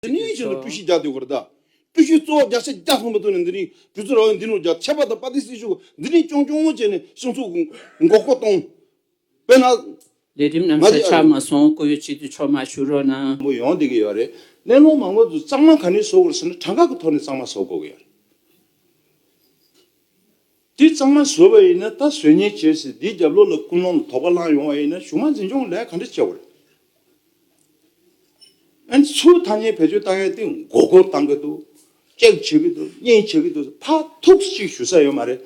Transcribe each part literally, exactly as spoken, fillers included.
དེ་ནས་ཡིན་ཕྱིན་དུ་ཀྲུའུ་ཞི་རྒྱག་བསྡད་ཡོད་རེད་ད། ཀྲུའུ་ཞི་གཙོ་བོ་བརྒྱ་ཆ་བརྒྱ་ཐམ་པ་ཐོག་ནས་འདི་ནས་གྲོས་ཚོགས་ར་བའི་འདི་ནས་རྒྱ་ཆད་པ་དང་དཔའ་སྡེ་སྲིད་གཞུང་འདི་ནས་ཀྱོང་ཀྱོང་བྱས་ནས་སྤྱི་ཚོགས་མགོ་སྐོར་གཏོང་། དཔེར་ན། ལས་རིམ་རྣམ་གཞག་ཆགས་མ་སོང་། སྐུ་ཡོད་སྤྱི་འཐུས་མཆོག་མ་བཞུགས་རོགས་གནང་། མོ་ཡོང་བསྡད་ཀྱི་ཡོད་རེད། གླེང་སློང་མང་པོ་ཚོས་གཙང་མ་ག་ནས་བཟོ་དགོས་རེད་ཟེར་ན་གྲངས་ཀ་གི་ཐོག་ནས་གཙང་མ་བཟོ་དགོས་ཀྱི་ཡོད་རེད། དེ་གཙང་མ་བཟོས་པ་ཡིན་ན་ད་བཟོས་ཉེས་བྱས་ཟེར་དེའི་རྒྱབ་ལོགས་ལ་ཀུན་སློང་ལ་དོགས་པ་ལངས་ཡོང་བ་ཡིན་ན་གཞུག་མ་འཛིན་སྐྱོང་ལས་ག་འདྲ་བྱེད་དགོས་རེད། ཨན་ཚུར་ཐ་སྙད་བེད་སྤྱོད་བཏང་ཡས་དེ་མགོ་སྐོར་བཏང་གི་འདུག་ཅེག་བྱེད་ཀྱི་འདུག་གཉེན་བྱེད་ཀྱི་འདུག་ཕར་ཐུག་ཅིག་ཞུ་ས་ཡོད་མ་རེད།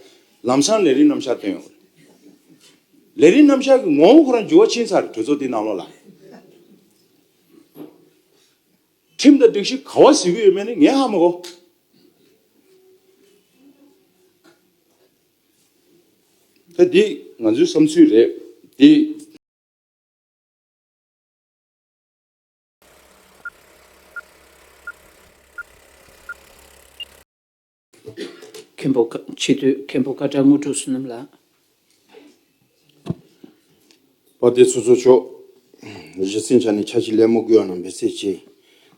ལམ་སང་ལས་རིམ་རྣམ་གཞག་བཏོན་ཡོང་གི་རེད། ལས་རིམ་རྣམ་གཞག་གི་ངོ་བོ་ཁོ་རང་འགྱུར་བ་ཕྱིན་ཚར་རེད། གྲོས་ཚོགས་འདི་ནང་ལོགས་ལ་ཁྲིམས་དང་སྒྲིག་གཞི་ག་བ་ཟེར་གྱི་ཡོད་མེད་ནི་ངས་ཧ་མ་གོ། ད་འདི་ང་ཚོའི་བསམ་ཚུལ་རེད། འདི། མཁན་པོ་ཀ་སྤྱི་འཐུས་མཁན་པོ་སྐར་གྲངས་དངོས་གྲུབ་བསོད་ནམས་ལགས། དཔལ་ལྡན་ཚོགས་གཙོ་མཆོག་གཞི་རྩའི་ཆ་ནས་ཕྱག་ཕྱི་ལན་མོ་དགོས་པ་རྣམས་འབད་བརྩོན་བྱས།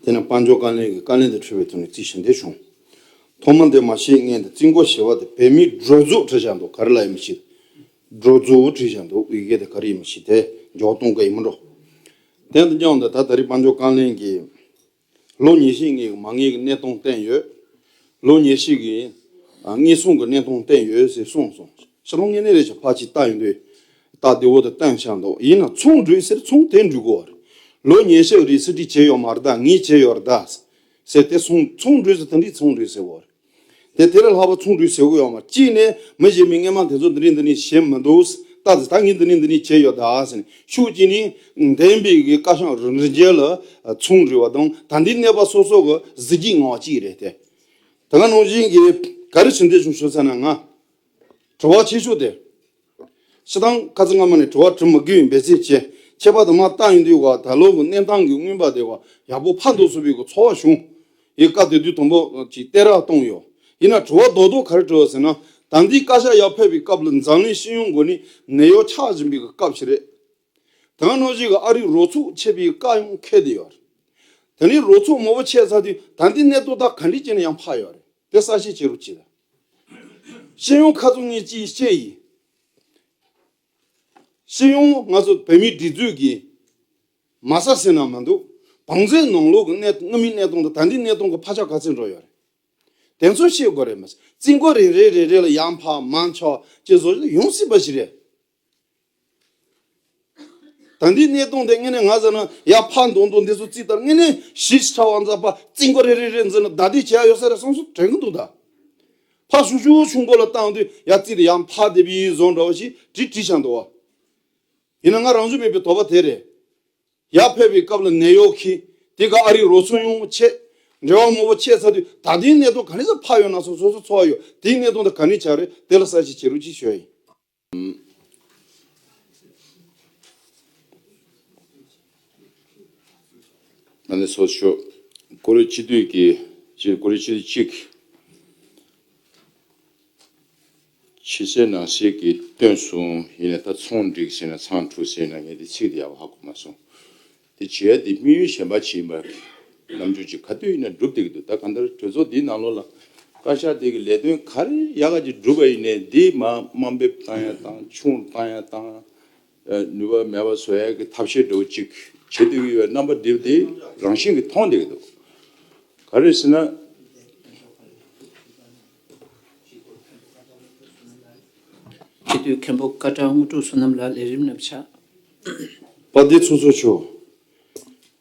དེ་ནས་དཔལ་འབྱོར་བཀའ་བློན་གྱི་བཀའ་ལན་དང་འཁྲིལ་བའི་ཐོག་ནས་རྩིས་ཞུ་འདོད་བྱུང་། ཐོག་མ་འདི་མ་ཤེས་ངན་དང་རྩིས་མགོ་ཞེས་པ་དེ་བོད་མིའི་སྒྲོ་འཛུགས་བྲིས་བཞག་འདུག་ག་རེ་ལ་ཡིན་མི་ཤེས། སྒྲོ་འཛུགས་བྲིས་བཞག་འདུག་ཡི་གེ་དེ་ག་རེ་ཡིན་མི་ཤེས། དེ་འཇོག་གཏོང་གི་ཡིན་མི་འགྲོ། དེ་དང་མཉམ་དུ་ད་ད་རེས་དཔལ་འབྱོར་བཀའ་བློན་གྱིས་ལོ་ཉི་ཤུ་ངེས་ཀྱི་མ་ངེས་ཀྱི་གནས་སྟངས་བསྟན་ཡོད། ལོ་ཉི་ཤུ་གི་ཨ་དངོས་སྲུང་གི་གནས་སྟངས་བསྟན་ཡོད་ཟེར་གསུངས་སོང་། ཕྱི་ལོ་ངེས་གནས་རེ་ཞིག་ཕལ་ཆེར་བལྟ་ཡོང་དུས་ད་བདེ་བོ་དེ་བསྟན་བཞག་འདུག་ཡིན་ན་ཚོང་འགྲུལ་ཟེར་ཚོང་དེ་འགྲུལ་དགོས་པ་རེད། ལོ་ཉི་ཤུ་རིང་གསོལ་ཁྲིམས་བྱས་ཡོད་མ་རེད་ད། ངས་བྱས་ཡོད་རེད་ད་ཟེར་དེ་ཚོང་ཚོང་འགྲུལ་ཟེར་དེ་འདྲའི་ཚོང་འགྲུལ་ཟེར་བ་རེད། དེ་དེ་ལས་ལྷག་པ་ཚོང་འགྲུལ་ཟེར་དགོས་ཡོད་མ་རེད། གཅིག་ནས་མི་གཞན་པའི་སྔས་མ་དེ་ཚོ་འདི་འདྲ་འདི་འདྲ་བྱེད་མི་འདུག་ད་ད་ངས་འདི་འདྲ་འདི་འདྲ་བྱས་ཡོད་ད་ཟེར་ནས། ཤུགས་གཅིག་ནས་འདས་པའི་གི་བཀའ་ཤག་རིམ་བྱས་ལ་ཚོང་འགྲུལ་བ་དང་ད་ལྟའི་གནས་བབ་སོ་སོ་གི་གཟི་བརྗིད་ངང་བ་གཅིག་རེད་དེ། ད་ག་ནང་བཞིན་གྱི་ག་རེ་ཞུ་འདོད་བྱུང་ཞུ་ཟེར་ན། ང་དྲི་བ་ཆེ་ཤོས་དེ། སྤྱིར་བཏང་ཁ་སང་སྔ་མ་ནས་དྲི་བ་དྲི་མི་དགོས་པའི་འབད་བརྩོན་བྱས། ཁྱད་པར་དུ་མ་བཏང་ཡོང་དུས་བ་ད་ལོ་གི་གནས་སྟངས་ཀྱི་མངོན་པ་དེ་བ་ཡག་པོ་ཕར་འདུག་བཟོ་བའི་གི་ཚོར་བ་བྱུང་། ཡི་ག་དེ་དུས་དང་པོ་ཅིག་བསྟན་ར་གཏོང་ཡོད། ཡིན་ན་དྲི་བ་རྡོག་རྡོག་ག་རེ་དྲི་བ་ཟེར་ན། ད་ལྟའི་བཀའ་ཤག་ཡར་ཕེབས་པའི་སྐབས་ལ་འཛམ་གླིང་སྤྱི་ཡོངས་སྒོ་ནས་ནད་གཡོག་ཆགས་བཞིན་པའི་གི་སྐབས་ཤིག་རེད། དེ་ག་ནང་བཞིན་གི་ཨ་རིའི་རོགས་ཚོགས་ཆད་པའི་བཀའ་ཡང་འཁེལ་བསྡད་ཡོད་རེད། དེ་ནས་རོགས་ཚོགས་མང་པོ་ཆད་ཚར་དུས་ད་ལྟའི་གནས་སྟངས་ད་ག་འདྲས་བྱས་ནས་ཡང་འཕར་ཡོད་རེད། དེ་གསལ་བཤད་བྱེད་རོགས་གྱིས་ད། སྤྱི་ཡོངས་ཁ་ཚུགས་ངས་ཅིག་བཤད་ཡིན། སྤྱི་ཡོངས་ང་ཚོ་བོད་མིའི་སྒྲིག་འཛུགས་ཀྱི་མ་རྩ་ཟེར་ན་མི་འདུག་བང་མཛོད་ནང་ལོགས་ཀྱི་གནས་སྔ་མའི་གནས་སྟངས་དང་ད་ལྟའི་གནས་སྟངས་ཀྱི་འཕར་ཆག་ག་ཚོད་འགྲོ་ཡོད་རེད། དེ་ཚོ་ཤེས་དགོས་རེད་མ་ཟད། རྩིས་འགོ་རེ་རེ་རེ་རེ་ལ་ཡར་འཕར་མར་ཆག་ཅེས་བཟོ་ཡོང་སྲིད་པ་ཞིག་རེད། ད་ལྟའི་གནས་སྟངས་དེ་དངོས་གནས་ང་ཟེར་ན་ཡར་འཕར་མདོག་མདོག་འདི་ཚོ་རྩིས་ལྟར་དངོས་གནས་གཞིས་ཆགས་པ་མཛད་པ་རྩིས་འགོ་རེ་རེ་རེ་འཛིན་ན་བདའ་བདེ་བྱས་ཡོད་ས་རེད་བསམ་སོ་དྲན་གི་འདུག་ད་ཕར་ཤུགས་ཤུགས་ཆུང་གོ་ལ་བཏང་དུས་ཡར་རྩིས་དེ་ཡར་འཕར་བསྡད་པའི་བཟོ་འདྲ་བ་ཞིག་བྲིས་བྲིས་བཞག་འདུག་བ། ཡིན་ན་ང་རང་བཞིན་མེད་པའི་དོགས་པ་དེ་རེད། ཡར་ཕེབས་པའི་སྐབས་ལ་ནད་གཡོག་གིས་དེ་ག་ཨ་རིའི་རོགས་ཚོགས་ཡོང་ཆེད་འབྲེལ་བ་མང་པོ་ཆད་ཚར་དུས་ད་ལྟའི་གནས་སྟངས་ག་ནས་ཚ་འཕར་ཡོད་ན་སོ་སོ་སོ་ཚོར་བ་ཡོད། དེའི་གནས་སྟངས་དེ་ག་ནས་ཆགས་རེད། དེ་ལ་གསལ་བཤད་བྱེད་རོགས་གྱིས་ཞུ་ཡ་ཡིན། ཨ་ནི་སོ་སོ་ཀོ་རི་སྤྱི་འཐུས་ཀྱི་ཀོ་རི་སྤྱི་འཐུས་གཅིག་ཕྱི་གསལ་ནང་གསལ་གྱི་བཏོན་སོང་། ཡིན་ན་ད་ཚོང་འགྲིག་ཟེར་ན་ཚང་འཁྲུག་ཟེར་ན་ངས་དེ་ཚིག་དེ་ཡག་པོ་ཧ་གོ་མ་སོང་། དེ་བྱེད་ཡ་དེ་དམིགས་ཡུལ་གཞན་པ་ཅིག་ཡིན་པ་རྣམ་འགྱུར་ཅིག་ག་དུས་ཡིན་ན་འགྲུབ་བསྡད་ཀྱི་འདུག་ད་གང་ལྟར་གྲོས་ཚོགས་འདིའི་ནང་ལོགས་ལ་བཀའ་ཤག་དེ་གི་ལས་དོན་ག་རེ་ཡག་ག་ཅིག་འགྲུབ་པ་ཡིན་ནའི་འདི་མ་དམའ་འབེབས་བཏང་ཡ་དང་ཆུང་བཏང་ཡ་དང་ནུས་པ་མེད་པ་བཟོ་ཡ་གི་ཐབས་ཤེས་འདྲ་བོ་ཅིག་བྱེད་བསྡད་ཀྱི་ཡོད་རྣམ་པ་འདི་དེ་རང་བཞིན་གྱིས་མཐོང་བསྡད་ཀྱི་འདུག་ག་རེ་ཟེར་ན། སྤྱི་འཐུས་མཁན་པོ་སྐར་གྲངས་དངོས་གྲུབ་བསོད་ནམས་ལགས་ལས་རིམ་རྣམས་ཆགས། དཔལ་ལྡན་ཚོགས་གཙོ་མཆོག་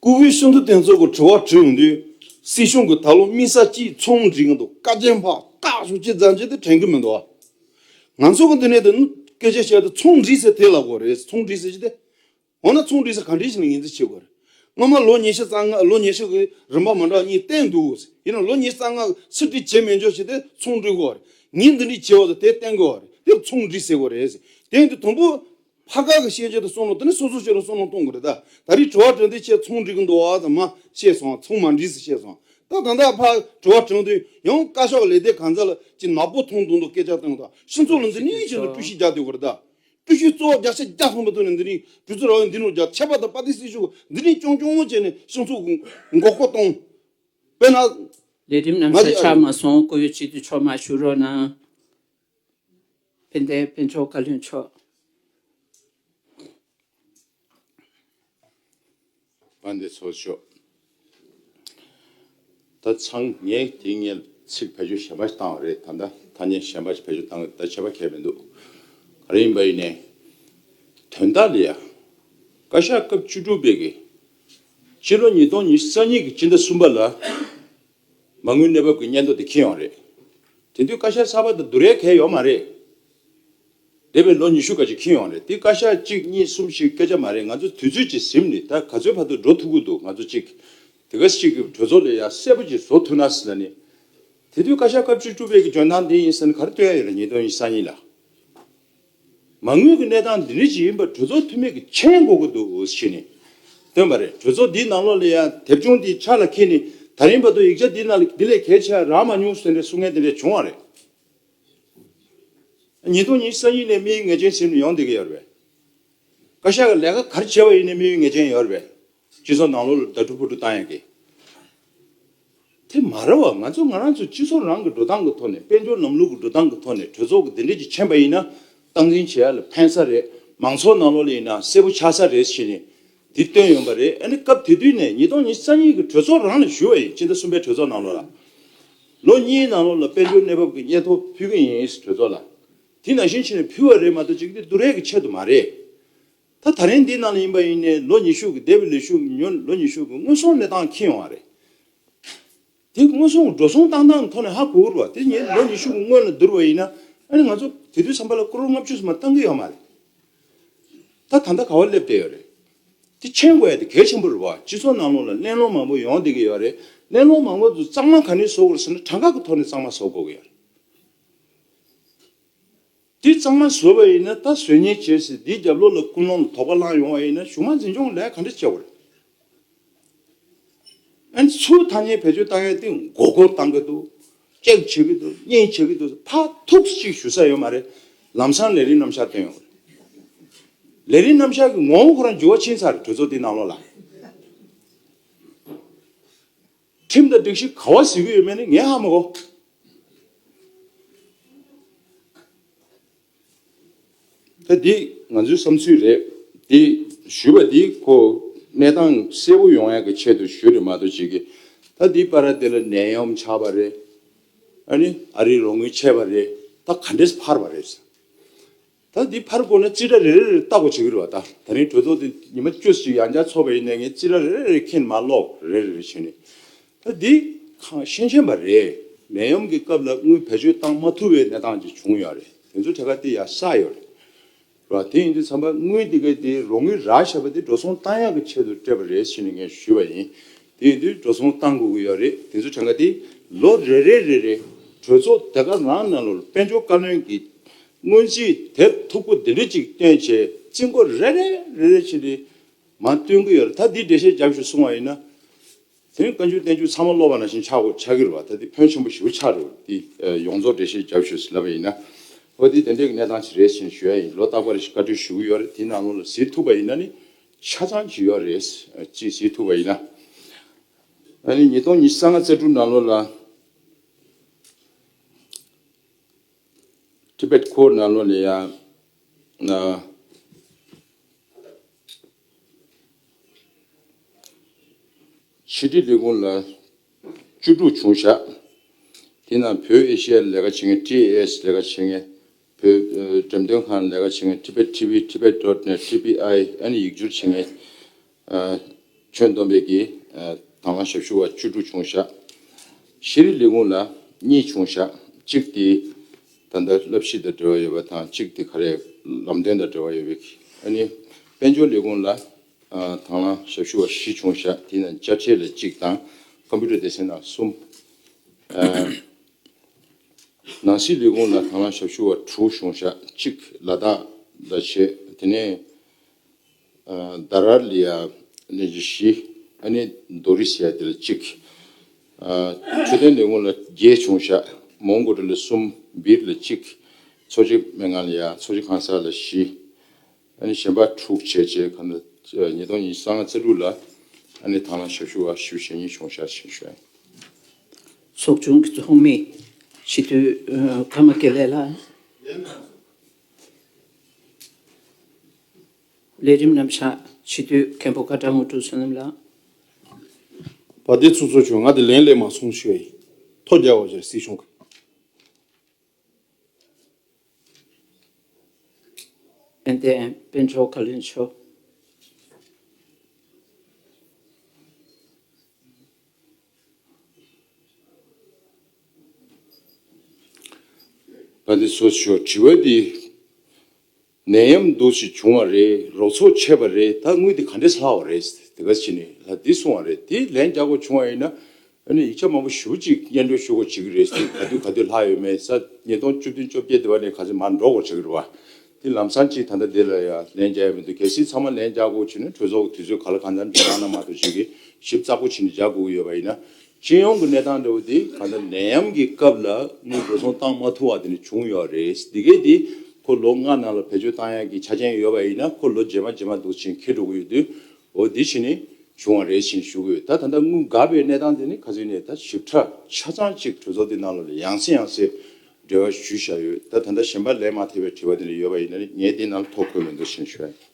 སྐུ་བོའི་ཤིན་ཏུ་དེ་ཚོ་གི་དྲི་བ་དྲིས་ཡོང་དུས་སྲིད་གཞུང་གི་ད་ལོ་དམིགས་བསལ་གྱིས་ཚོང་འགྲིག་གི་འདུག་བཀའ་བཀྱོན་ཕར་བཏགས་ཤོག་ཅེས་མཛད་རྗེས་དེ་དྲན་གི་མི་འདུག་ང་ཚོ་གི་འདི་ནས་དེ་སྐད་ཆ་བཤད་དུས་ཚོང་འགྲིག་ཟེར་དེ་ལབ་དགོས་རེད། ཚོང་འགྲིག་ཟེར་གྱི་དེ། འོ་ན་ཚོང་འགྲིག་ས་ག་འདྲ་ཞིག་ལ་ངོས་འཛིན་བྱེད་དགོས་རེད། སྔོན་མ་ལོ་ཉི་ཤུ་རྩ་ལྔ་ལོ་ཉི་ཤུ་གི་རིམ་པ་མ་འདྲ་གཉིས་བསྟན་འདུག་ཡིན་ན་ལོ་ཉི་ཤུ་རྩ་ལྔ་ཚུལ་ཁྲིམས་བྱེད་མི་འཇོག་བྱས་ཏེ་ཚོང་འགྲིག་དགོས་རེད། ངས་འདི་འདྲ་བྱས་པ་དང་དེ་བསྟན་དགོས་རེད། དེ་ཚོང་འགྲིག་ཟེར་དགོས་རེད། དེ་ཡིན་དུས་དང་པོ་ཕ་ག་གི་བཤད་རྒྱུ་དང་བསམ་བློ་དེ་ནི་སོ་སོ་སོ་སོ་ལ་བསམ་བློ་གཏོང་དགོས་རེད་ད། ད་རེས་དྲི་བ་དྲིས་དུས་ཁྱེད་ཚོང་འགྲིག་གི་འདུག་བ་དང་མ་བཤད་སོང་། ཚོང་མ་འགྲིག་ཟེར་བཤད་སོང་། ད་ད་ལྟ་ཕར་དྲི་བ་དྲིས་དུས་ཡང་བཀའ་ཤག་ལས་སྡེ་གང་ཚ་ལ་ཅིག་ནག་པོ་མཐོང་དུས་འདུག་སྐད་ཆ་བཏང་དང་སྤྱི་ཚོགས་ལ་འཛིན་ནས་ཡིན་ཕྱིན་དུ་ཀྲུའུ་ཞི་རྒྱག་བསྡད་དགོས་རེད་ད། ཀྲུའུ་ཞི་གཙོ་བོ་བརྒྱ་ཆ་བརྒྱ་ཐམ་པ་ཐོག་ནས་འདི་ནས་གྲོས་ཚོགས་ར་བའི་འདི་ནས་རྒྱ་ཆད་པ་དང་དཔའ་སྡེ་སྲིད་གཞུང་འདི་ནས་ཀྱོང་ཀྱོང་བྱས་ནས་སྤྱི་ཚོགས་མགོ་སྐོར་གཏོང་། དཔེར་ན། ལས་རིམ་རྣམ་གཞག་ཆགས་མ་སོང་། སྐུ་ཡོད་སྤྱི་འཐུས་མཆོག་མར་བཞུགས་རོགས་གནང་། དཔལ་ལྡན་དཔལ་འབྱོར་བཀའ་བློན་མཆོག་དཔལ་ལྡན་ཚོགས་གཙོ་མཆོག་ད་ཚང་ངས་དེ་ངས་ཚིག་བེད་སྤྱོད་གཞན་པ་ཞིག་བཏང་བ་རེད། ད་ལྟ་ཐ་སྙད་གཞན་པ་ཞིག་བེད་སྤྱོད་བཏང་གི། ད་བྱས་པ་གལ་མི་འདུག་ག་རེ་ཡིན་པ་ཡིན་ནའི། དོན་དག་ལ་ཡ། བཀའ་ཤག་སྐབས་བཅུ་དྲུག་པའི་གི་སྤྱི་ལོ་ཉིས་སྟོང་ཉི་ཤུ་རྩ་གཉིས་ཀྱི་སྤྱི་ཟླ་གསུམ་པ་ལ། མ་དངུལ་གནས་བབ་ཀྱི་སྙན་ཐོ་དེ་འཁྱེར་ཡོང་རེད། དེ་དུས་བཀའ་ཤག་གསར་པ་དང་བསྡུར་ཡས་གལ་ཡོད་མ་རེད། འདས་པའི་ལོ་ཉི་ཤུ་ག་ཅིག་འཁྱེར་ཡོང་རེད། དེ་བཀའ་ཤག་གཅིག་གཉིས་གསུམ་བཞི་སྐད་ཆ་མ་རེད། ང་ཚོ་དུས་ཚོད་ཅིག་ཟིན་ནས་ད་ག་ཚོད་བར་དུ་འགྲོ་ཐུབ་ཀྱི་འདུག་ང་ཚོ་གཅིག་དེ་ག་ཅིག་གི་གྲོས་ཚོགས་ལ་ཡ་གསལ་པོ་ཅིག་བཟོ་ཐུབ་ན་ཟེར་ལ་ནི། དེ་དུས་བཀའ་ཤག་སྐབས་བཅུ་དྲུག་པའི་གི་འཇོན་ཐང་དེ་ཡིན་ཟེར་ན་ག་རེ་སྟོན་ཡ་ཡོད་རེད། ཉིས་སྟོང་ཉི་ཤུ་རྩ་གཉིས་ལ། མ་དངུལ་གྱི་གནས་སྟངས་འདི་འདྲ་ཞིག་ཡིན་པ་གྲོས་ཚོགས་འཐུས་མི་གིས་མཁྱེན་དགོས་ཀྱི་འདུག་ཟེར་ནས་བཏོན་པ་རེད། གྲོས་ཚོགས་འདིའི་ནང་ལོགས་ལ་ཡང་དེབ་ཆུང་འདི་ཕྱག་ལ་འཁྱེར་ནས་ད་རིང་བར་དུ་ཡིག་ཆ་འདི་ནང་ལ་འདི་ལས་གལ་ཆེ་བ་རག་མ་མྱོང་ཟེར་ནས་གསུང་མཁན་དེ་འདྲ་བྱུང་བ་རེད། ཉིས་སྟོང་ཉི་ཤུ་རྩ་གཉིས་ནས་དམིགས་ཡུལ་ངེས་ཅན་ཟིན་ནས་ཡོང་བསྡད་ཀྱི་ཡོད་རེད་པས། བཀའ་ཤག་གི་ལས་ཀ་ག་རེ་བྱས་པ་ཡིན་ནའི་དམིགས་ཡུལ་ངེས་ཅན་ཡོད་རེད་པས། སྤྱི་ཚོགས་ནང་ལོགས་ལ་ཟླ་དྲུག་ཕུ་དྲུག་བཏང་ཡག་གི། དེ་མ་རེད་བ། ང་ཚོ་ང་རང་ཚོ་སྤྱི་ཚོགས་རང་གི་འགྲོ་སྟངས་ཀྱི་ཐོག་ནས། དཔལ་འབྱོར་ལམ་ལུགས་ཀྱི་འགྲོ་སྟངས་ཀྱི་ཐོག་ནས། གྲོས་ཚོགས་ཀྱི་འདི་འདྲས་ཅིག་ཕྱིན་པ་ཡིན་ན་སྟངས་འཛིན་བྱེད་ཡ་ལ་ཕན་ས་རེད། མང་ཚོགས་ནང་ལོགས་ལ་ཡིན་ན་གསལ་པོ་ཆགས་ས་རེད་ཟེར་ནས་འདི་བཏོན་ཡོང་པ་རེད། ཨ་ནི་སྐབས་དེ་དུས་ནས་ཉིས་སྟོང་ཉི་ཤུ་རྩ་གཉིས་ཀྱི་གྲོས་ཚོགས་རང་ལ་ཞུས་པ་ཡིན། སྤྱི་ཟླ་གསུམ་པའི་གྲོས་ཚོགས་ནང་ལོགས་ལ། ལོ་གཉིས་ནང་ལོགས་ལ་དཔལ་འབྱོར་གནས་བབ་ཀྱི་སྙན་ཐོ་ཕུལ་གྱི་ཡིན་གྲོས་ཚོགས་ལ། དེ་ནང་བཞིན་བྱས་ནས་ཕུལ་བ་རེད་མ་གཏོགས་ཅིག་འདི་བསྡུར་ཡས་ཀྱི་ཆེད་དུ་མ་རེད། ད་ད་རིང་འདི་ནང་ལ་ཡིན་པ་ཡིན་ནའི་ལོ་ཉི་ཤུ་གི་འདས་པའི་ལོ་ཉི་ཤུ་གི་ཉོ་ལོ་ཉི་ཤུ་གི་དངོས་ཟོག་གནས་སྟངས་འཁྱེར་ཡོང་བ་རེད། དེ་དངོས་ཟོག་འགྲོ་སོང་བཏང་སྟངས་ཐོག་ནས་ཧ་གོ་གི་རེད་བ། དེ་ངས་ལོ་ཉི་ཤུ་གི་སྔོན་ལ་བསྡུར་བ་ཡིན་ན་ཨ་ནི་ང་ཚོ་དེ་དུས་ཙམ་པ་ལ་ཀོ་རོར་ལྔ་བཅུ་ཙམ་མ་བཏང་གི་ཡོད་མ་རེད། ད་ད་ལྟ་ག་བ་སླེབས་བསྡད་ཡོད་རེད། དེ་མཁྱེན་དགོས་ཡ་དེ་གལ་ཆེན་པོ་རེད་བ། སྤྱི་ཚོགས་ནང་ལོགས་ལ་གླེང་སློང་མང་པོ་ཡོང་བསྡད་ཀྱི་ཡོད་རེད། གླེང་སློང་མང་པོ་དེ་གཙང་མ་ག་ནས་བཟོ་དགོས་རེད་ཟེར་ན་གྲངས་ཀ་གི་ཐོག་ནས་གཙང་མ་བཟོ་དགོས་ཀྱི་ཡོད་རེད། དེ་གཙང་མ་བཟོས་པ་ཡིན་ན་ད་བཟོ་མཁན་བྱས་ཟིན་འདིའི་རྒྱབ་ལོགས་ལ་ཀུན་སློང་ལ་དོགས་པ་ལངས་ཡོང་བ་ཡིན་ན་གཞུང་མང་འཛིན་སྐྱོང་ལས་ཀ་ག་འདྲ་བྱེད་དགོས་རེད། ཨ་ནི་ཚུར་ཐ་སྙད་བེད་སྤྱོད་བཏང་ཡས་དེ་མགོ་སྐོར་བཏང་གི་འདུག་ཅེག་བྱེད་ཀྱི་འདུག་གཉེན་བྱེད་ཀྱི་འདུག་ཕར་ཐུག་ཅིག་ཞུ་ས་ཡོད་མ་རེད། ལམ་སང་ལས་རིམ་རྣམ་གཞག་བཏོན་ཡོང་རེད། ལས་རིམ་རྣམ་གཞག་གི་ངོ་བོ་ཁོ་རང་འགྱུར་བ་ཕྱིན་ཚར་རེད། གྲོས་ཚོགས་འདི་ནང་ལོགས་ལ། ཁྲིམས་དང་སྒྲིག་གཞི་ག་བ་གཟིགས་ཀྱི་ཡོད་མེད་ནི་ངས་ཧ་མ་གོ། ད་འདི་ང་ཚོའི་བསམ་ཚུལ་རེད། འདི་ཞུས་པ་འདི་ཁོ་གནས་སྟངས་གསལ་པོ་ཡོང་ཡག་གི་ཆེད་དུ་ཞུས་རེད་མ་གཏོགས་ཅིག་གི། ད་འདི་བར་དེ་ལ་ནད་ཡམས་ཆགས་པ་རེད། ཨ་ནི་ཨ་རིའི་རོགས་དངུལ་ཆད་པ་རེད། ད་ག་འདྲས་འཕར་བ་རེད། ད་འདི་ཕར་དགོས་ན་རྩིས་ཁྲ་རེ་རེ་རེ་ལྟ་དགོས་བྱེད་ཀྱི་རེད་བ། ད་ད་རིང་གྲོས་ཚོགས་འདི་ཉི་མ་བཅུ་ཞིག་ཡང་བསྐྱར་ཚོགས་པ་ཡིན་ནའི་ངས་རྩིས་ཁྲ་རེ་རེ་རེ་ཁྱེར་མར་ཀློག་རེ་རེ་རེ་བྱས་ནས། ད་འདི་གང་ཤེས་ཤེས་པ་རེད། ནད་ཡམས་ཀྱི་སྐབས་ལ་དངུལ་བེད་སྤྱོད་བཏང་མ་ཐུབ་པའི་གནས་སྟངས་ཅིག་བྱུང་ཡོད་རེད། དེ་ཚོ་ཐད་ཀར་དེ་ཡར་བསགས་ཡོད་རེད་བ། དེ་ཡིན་དུས་ཙམ་པ་དངུལ་འདི་ག་དེ་རོགས་དངུལ་རག་བཞག་པ་དེ་འགྲོ་སོང་བཏང་ཡག་གི་ཆེད་དུ་སྤྲད་པ་རེད་ཟེར་ནས་ངས་ཞུས་པ་ཡིན། དེ་ཡིན་དུས་འགྲོ་སོང་བཏང་དགོས་ཀྱི་ཡོད་རེད། དེ་ཚོ་ཐད་ཀར་དེ་ལོ་རེ་རེ་རེ་རེ་གྲོས་ཚོགས་དེ་ག་རང་ནང་ལོགས་དཔལ་འབྱོར་བཀའ་བློན་གྱིས་སྔོན་རྩིས་དེབ་མཐུག་པོ་འདི་འདྲ་ཅིག་བཏོན་བྱས་རྩིས་འགོ་རེ་རེ་རེ་རེ་བྱས་ཏེ་མར་བཏོན་གྱི་ཡོད་རེད། ད་འདི་འགྲེལ་བཤད་རྒྱབ་ཤོག་གསུང་བ་ཡིན་ན། དེ་ནི་བཀའ་འགྱུར་བསྟན་འགྱུར་ཚང་མ་ཀློག་པ་ནང་བཞིན་ཆགས་དགོས་ཆགས་ཀྱི་རེད་བ། ད་དེ་ཕོན་ཆེན་པོ་ཞེ་པོ་ཆགས་རེད་བ། དེ་ཡོངས་རྫོགས་འགྲེལ་བཤད་རྒྱབ་ཤོག་ཟེར་ལབ་པ་ཡིན་ན། ཨོ་དེ་དེ་འདྲའི་གནས་སྟངས་ཤིག་རེད་ཟེར་ནས་ཞུ་ཡ་ཡིན། ལོ་རྟག་པར་བཀའ་འཁྲོལ་ཞུ་གི་ཡོད་རེད། དེའི་ནང་ལོགས་ལ་གཟིགས་ཐུབ་པ་ཡིན་ན་ནི་ཆ་ཚང་ཅིག་ཡོད་རེད། ཅིག་གཟིགས་ཐུབ་པ་ཡིན་ན། ཨ་ནི་ཉིས་སྟོང་ཉི་ཤུ་རྩ་ལྔ་རྩ་དྲུག་ནང་ལོགས་ལ། ཊི་བེཊ་ཀོར་ནང་ལོགས་ལ་ཡང་ཕྱི་དྲིལ་ལས་ཁུངས་ལ་བཅུ་དྲུག་བྱུང་བཞག་དེ་ནང་བོད་ཨེ་ཤི་ཡ་ལ་ལས་ཀ་བྱེད་མཁན་ཊི་ཨེ་ཨེསི་ལས་ཀ་བྱེད་མཁན། བོད་འགྲེམས་སྟོན་ཁང་ལ་ལས་ཀ་བྱེད་མཁན། Tibet T V, Tibet dot net, T B I ཨ་ནི་ཡིག་སྒྱུར་བྱེད་མཁན། ཁྱོན་བསྡོམས་པའི་གི་དང་བླངས་ཞབས་ཞུ་བ་བཅུ་དྲུག་བྱུང་བཞག་ཤེས་རིག་ལས་ཁུངས་ལ་གཉིས་བྱུང་བཞག་གཅིག་དེ་ད་ལྟ་བསླབ་གཞི་དང་འབྲེལ་བ་ཡོད་པ་དང་། གཅིག་དེ་ག་རེ་ལམ་སྟོན་དང་འབྲེལ་བ་ཡོད་པའི་གི། ཨ་ནི་དཔལ་འབྱོར་ལས་ཁུངས་ལ་དང་བླངས་ཞབས་ཞུ་བ་བཞི་བྱུང་བཞག་དེ་ནང་དཔྱ་ཁྲལ་ལ་གཅིག་དང་ཀམ་པུ་ཊར་སྡེ་ཚན་ནང་གསུམ། ནང་སྲིད་ལས་ཁུངས་ལ་དང་བླངས་ཞབས་ཞུ་བ་དྲུག་བྱུང་བཞག་གཅིག་ལ་དྭགས་ལ་བྱས། དེ་ནས་ཨ་དྷ་རར་ལ་ཡ་ལས་བཞི། ཨ་ནི་དོ་རི་ཟེར་ཡ་དེ་ལ་གཅིག་ཨ་འཕྲོད་བསྟེན་ལས་ཁུངས་ལ་བརྒྱད་བྱུང་བཞག་མོན་གྷོ་ཊ་ལ་གསུམ། སྦིར་ལ་གཅིག་མཚོ་བྱེད་སྨན་ཁང་ལ་ཡ། མཚོ་བྱེད་ཁང་གསར་ལ་བཞི། ཨ་ནི་གཞན་པ་དྲུག་བྱས་བྱས་ག་ན་ཉིས་སྟོང་ཉི་ཤུ་རྩ་ལྔ་རྩ་དྲུག་ལ་ཨ་ནི་དང་བླངས་ཞབས་ཞུ་བ་བཞི་བཅུ་ཞེ་གཉིས་བྱུང་བཞག་ཅེས་ཞུ་ཡ་ཡིན། ཚོགས་ཆུང་གི་ཚོགས་མི་སྤྱི་འཐུས་ཨ་ཀརྨ་དགེ་ལེགས་ལགས། ལས་རིམ་རྣམ་གཞག་སྤྱི་འཐུས་མཁན་པོ་ཀ་ཏྲ་དངོས་གྲུབ་བསོད་ནམས་ལགས། དཔལ་ལྡན་ཚོགས་གཙོ་མཆོག་ང་དེ་ལན་སླེབས་མ་སོང་ཞུ་ཡ་ཡིན། ཐོ་རྒྱག་འོ་ཅེ་སྲིད་གཞུང་གི། ཏན་ཏན་དཔལ་འབྱོར་བཀའ་བློན་མཆོག་དཔལ་ལྡན་ཚོགས་གཙོ་མཆོག་དྲི་བ་འདི། ནད་ཡམས་འདུག་ཞིག་བྱུང་བ་རེད། རོགས་ཚོགས་ཆད་པ་རེད། ད་དངུལ་འདི་ག་འདྲས་ལྷག་པ་རེད། དེ་ག་ཕྱི་ནས་ལ་འདི་གསུང་བ་རེད། དེ་ལན་རྒྱག་དགོས་བྱུང་བ་ཡིན་ན། ཨ་ནི་ཡིག་ཆ་མང་པོ་ཞེ་པོ་ཅིག་སྙན་སྒྲོན་ཞུ་དགོས་བྱེད་ཀྱི་རེད། དེ་ག་དུས་ག་དུས་ལྷག་ཡོད་མེད་ས་ཉིས་སྟོང་བཅུ་བདུན་བཅོ་བརྒྱད་དེ་བ་ནས་ག་ཚོད་མར་འགྲོ་དགོས་བྱེད་ཀྱི་རེད་བ། དེ་ལམ་སང་ཅིག་ད་ལྟ་འདི་ལ་ཡང་ལན་རྒྱག་ཡ་མི་འདུག་གལ་སྲིད་ཚང་མ་ལན་རྒྱག་དགོས་བྱུང་ན་གྲོས་ཚོགས་ཀྱི་དུས་ཚོད་ག་ལ་གང་འཚམ་ཅིག་བཏང་ན་མ་གཏོགས་ཅིག་གི་ཞིབ་ཚགས་པོ་བྱས་ནས་རྒྱག་དགོས་ཀྱི་ཡོད་པ་ཡིན་ན། སྤྱི་ཡོངས་ཀྱི་གནས་སྟངས་འདྲ་བོ་འདི་གང་ལྟར་ནད་ཡམས་ཀྱི་སྐབས་ལ་དངུལ་འགྲོ་སོང་བཏང་མ་ཐུབ་པ་དེ་ནི་བྱུང་ཡོད་རེད། འདི་གས་འདི་ཁོ་ལོ་ལྔ་ནང་ལ་བེད་སྤྱོད་བཏང་ཡག་གི་ཆ་རྐྱེན་ཡོད་པ་ཡིན་ན་ཁོ་ལོ་རྗེས་མ་རྗེས་མ་འདུག་ཕྱིན་འཁྱེར་འགྲོ་གི་ཡོད་དུས། འོ་འདི་ཕྱིན་ནི་བྱུང་བ་རེད་ཕྱིན་ཞུ་གི་ཡོད། ད་ད་ལྟ་དངུལ་འགག་པའི་གནས་སྟངས་དེ་ནི་ག་ཚོད་ནས་ད་ཞིབ་ཕྲ་ཆ་ཚང་ཅིག་གྲོས་ཚོགས་འདི་ནང་ལ་ཡང་སེ་ཡང་སེ་འབྲེལ་བ་ཞུས་བཞག་ཡོད། ད་ད་ལྟ་གཞན་པ་ལན་མ་ཐེབས་པའི་དྲི་བ་དེ་འདྲ་ཡོད་པ་ཡིན་ན་ནི་ངས་འདི་ནང་ལ་ཐོ་འཁོད་མི་འདུག་ཕྱིན་ཞུ་ཡ་ཡིན།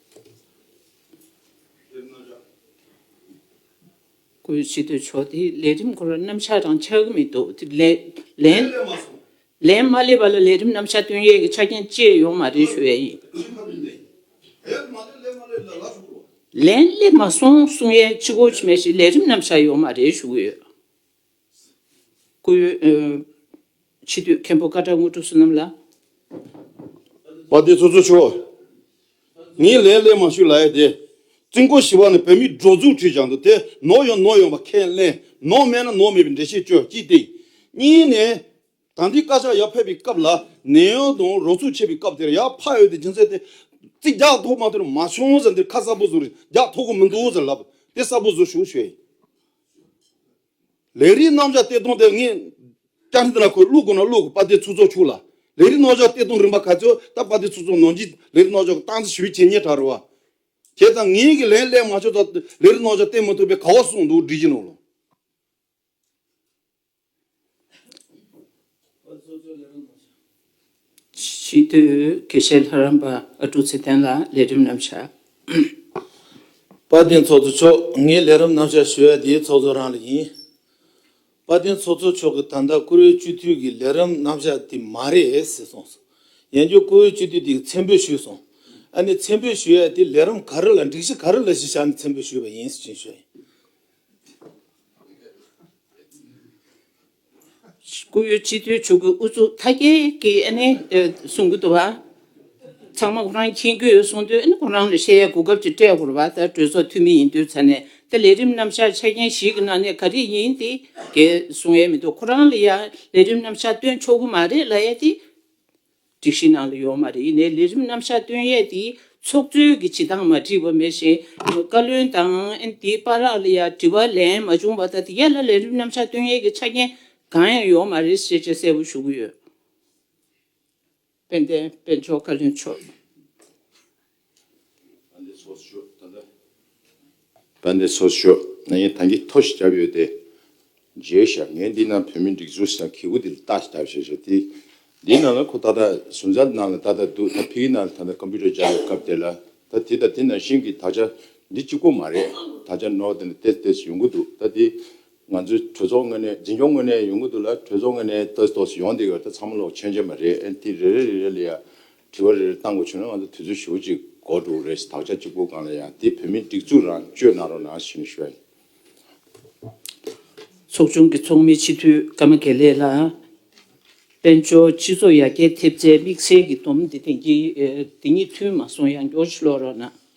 སྐུའི་སྤྱི་འཐུས་མཆོག་དེ་ལས་རིམ་ཁོ་རང་རྣམ་གཞག་རང་ཆགས་ཀྱི་མི་འདུག་དེ་ལན་ལན་ལན་མ་སླེབས་པ་ལ་ལས་རིམ་རྣམ་གཞག་སྟོན་ཡས་ཀྱི་ཆ་རྐྱེན་ཅི་ཡང་ཡོད་མ་རེད་ཞུ་ཡས་ཡིན། ལན་སླེབས་མ་སོང་གསུང་ཡས་ཅི་གོ་ཅི་མེད་ཞིག་ལས་རིམ་རྣམ་གཞག་ཡོད་མ་རེད་ཞུ་གི་ཡོད། སྐུའི་ཨ་སྤྱི་འཐུས་མཁན་པོ་ཀ་ཏྲ་དངོས་གྲུབ་བསོད་ནམས་ལགས། དཔལ་ལྡན་ཚོགས་གཙོ་མཆོག་ངས་ལན་སླེབས་མ་ཞུ་ལབ་ཡ་དེ། རྩིས་འཁོར་བཞི་པ་ནས་བོད་མིའི་སྒྲོ་འཛུགས་བྲིས་ཀྱང་འདུག་དེ་ནོར་ཡོད་ནོར་ཡོད་པ་ཁས་ལེན། ནོར་མེད་ན་ནོར་མེད་པའི་འགྲེལ་བཤད་བཅོས་གཅིག་དེ། གཉིས་ནས། ད་ལྟའི་བཀའ་ཤག་ཡར་ཕེབས་པའི་སྐབས་ལ་ནད་ཡམས་དང་རོགས་ཚོགས་ཆད་པའི་སྐབས་དེར་ཡར་ཕབ་ཡོད་དེ་རྒྱུ་མཚན་དེ། རྩིས་རྒྱག་ཐུབ་མ་ཐུབ་མ་བྱུང་ཟེར་འདིར་ཁ་གསལ་པོ་བཟོ་རེད། རྒྱག་ཐུབ་ཀྱི་མི་འདུག་ཟེར་ལབ་དེ་གསལ་པོ་བཟོ་ཞུ་ཞུ་ཡ་ཡིན། ལས་རིམ་རྣམ་གཞག་སྟེར་སྟངས་དེ་ངས་བཅར་འདྲི་ལ་ཁོས་བླུག་དགོས་ན་བླུག་དགོས། དཔལ་ལྡན་ཚོགས་གཙོ་མཆོག་ལ་ལས་རིམ་རྣམ་གཞག་སྟེར་སྟངས་རིམ་པ་ག་ཚོད་ད་དཔལ་ལྡན་ཚོགས་གཙོ་ནམ་རྒྱུན་ལས་རིམ་རྣམ་གཞག་སྟངས་འཛིན་ཞུ་བའི་ཆེད་ཉེ་དྲག་རེད་བ། བྱས་ཙང་ངེད་ཀྱི་ལན་སླེབས་མ་ཆོག་ཙང་ལས་རིམ་རྣམ་གཞག་སྟེར་མི་ཐུབ་པའི་ག་བ་གསུངས་འདུག་འགྲིག་གི་ནོ་ལོ། སྤྱི་འཐུས་དགེ་བཤེས་ལྷ་རམས་པ་ཨ་ཀྲུག་ཚེ་བརྟན་ལགས་ལས་རིམ་རྣམ་གཞག་དཔལ་ལྡན་ཚོགས་གཙོ་མཆོག་ངས་ལས་རིམ་རྣམ་གཞག་ཞུ་ཡ་དེ་ཚོགས་གཙོ་རང་ལ་ཡིན། དཔལ་ལྡན་ཚོགས་གཙོ་མཆོག་གིས་ད་ལྟ་བཀུར་འོས་སྤྱི་འཐུས་ཀྱི་ལས་རིམ་རྣམ་གཞག་དེ་མ་རེད་ཟེར་གསུངས་སོང་། ཡང་བསྐྱར་བཀུར་འོས་སྤྱི་འཐུས་དེ་གིས་མཚན་འབོད་ཞུས་སོང་། ཨ་ནི་མཚན་འབོད་ཞུ་ཡ་དེ་ལས་རིམ་ག་རེ་ལ་སྒྲིག་གཞི་ག་རེ་ལ་གཞི་བཞག་ནས་མཚན་འབོད་ཞུས་པ་ཡིན་ཟེར་ཞུས་ཡིན། བཀུར་འོས་སྤྱི་འཐུས་མཆོག་གི་ཨུ་ཚུགས་མཐའ་སྐྱེལ་གྱིས་ཨ་ནི་གསུང་གི་འདུག་བ། ཚང་མ་ཁོ་རང་མཁྱེན་གྱི་ཡོད་གསུང་དུས་ཨ་ནི་ཁོ་རང་ལ་བཤད་ཡ་གོ་སྐབས་ཅིག་སྤྲད་དགོས་རེད་བ། ད་གྲོས་ཚོགས་འཐུས་མི་ཡིན་དུས་ཙ་ནས་ད་ལས་རིམ་རྣམ་གཞག་ཆ་རྐྱེན་བཞི་གི་ནང་ནས་ག་རེ་ཡིན་དེ་གས་གསུང་ཡ་མི་འདུག་ཁོ་རང་ལ་ཡ་ལས་རིམ་རྣམ་གཞག་སྟོན་ཆོག་གི་མ་རེད་ལབ་ཡ་དེ། སྒྲིག་གཞི་ནང་ལ་ཡོད་མ་རེད། ཡིན་ནའི་ལས་རིམ་རྣམ་གཞག་སྟོན་ཡས་དེ་ཚོགས་གཙོའི་གི་བྱེད་སྟངས་མ་འགྲིག་པ་མེད་བཞིན་བཀའ་བློན་དང་དེའི་བར་ལ་ཡ་དྲི་བ་ལན་མ་བྱུང་བ་ད་དེ་ཡ་ལ་ལས་རིམ་རྣམ་གཞག་སྟོན་ཡས་ཀྱི་ཆ་རྐྱེན་གང་ཡང་ཡོད་མ་རེད་ཞེས་བཅས་གསལ་པོ་ཞུ་གི་ཡོད། དཔལ་ལྡན་དཔལ་འབྱོར་བཀའ་བློན་མཆོག་དཔལ་ལྡན་ཚོགས་གཙོ་མཆོག་ངས་ད་གིན་ཐོ་ཞིག་བརྒྱབ་ཡོད་དེ། མཇལ་ཤག་ངས་འདི་ནང་བོད་མིའི་སྒྲིག་འཛུགས་ཟེར་ན་གི་གུ་འདི་ལ་ལྟ་ཞིག་བརྒྱབ་ཤག་ཤག་དེ། འདི་ནང་ལ་ཁོ་ད་ལྟ་ཟུར་འཛར་ནང་ལ་ད་ལྟ་འདུག་ད་ཕ་གི་ནང་ལ་ད་ལྟ་ཀམ་པུ་ཊར་སྦྱར་བའི་སྐབས་དེ་ལ་ད་དེ་དང་དེ་ནང་བཞིན་གྱི་དག་ཆ་འདི་གཅིག་པོ་མ་རེད། དག་ཆ་ནོར་དེ་ནས་ཏེས་ཏེས་ཡོང་གི་འདུག་ད་དེ་ང་ཚོའི་གྲོས་ཚོགས་ངོས་ནས་འཛིན་སྐྱོང་ངོས་ནས་ཡོང་གི་འདུག་ལ་གྲོས་ཚོགས་ངོས་ནས་ཏོས་ཏོས་ཡོང་བསྡད་ཡོད། ད་ཚང་མ་ལོག་མཆན་ཆེན་མ་རེད། ཨེ་དེ་རེ་རེ་རེ་རེ་ལ་ཡ་དྲི་བ་རེ་རེ་བཏང་དགོས་བྱུང་ན་ང་ཚོ་དུས་ཚོད་ཞེ་པོ་ཅིག་འགོར་འགྲོ་གི་རེད། དག་ཆ་གཅིག་པོ་སྒང་ལ་ཡ་དེ་བོད་མིའི་སྒྲིག་འཛུགས་རང་བཅོས་གནང་རོགས་གནང་ཞེས་ཞུ་བ་ཡིན། ཚོགས་ཆུང་གི་ཚོགས་མི་སྤྱི་འཐུས་ཀརྨ་དགེ་ལེགས་ལགས། དཔལ་འབྱོར་སྤྱི་ཚོགས་ཡར་རྒྱས་ཐེབས་རྩའི་དམིགས་བསལ་གྱི་བསྡོམས་འདི་དེང་གི་ཨེ་འདི་ཉིད་ཐུན་མ་སོང་ཡང་སྐྱར་ཕྱིར་ཀློག་རོགས་གནང་།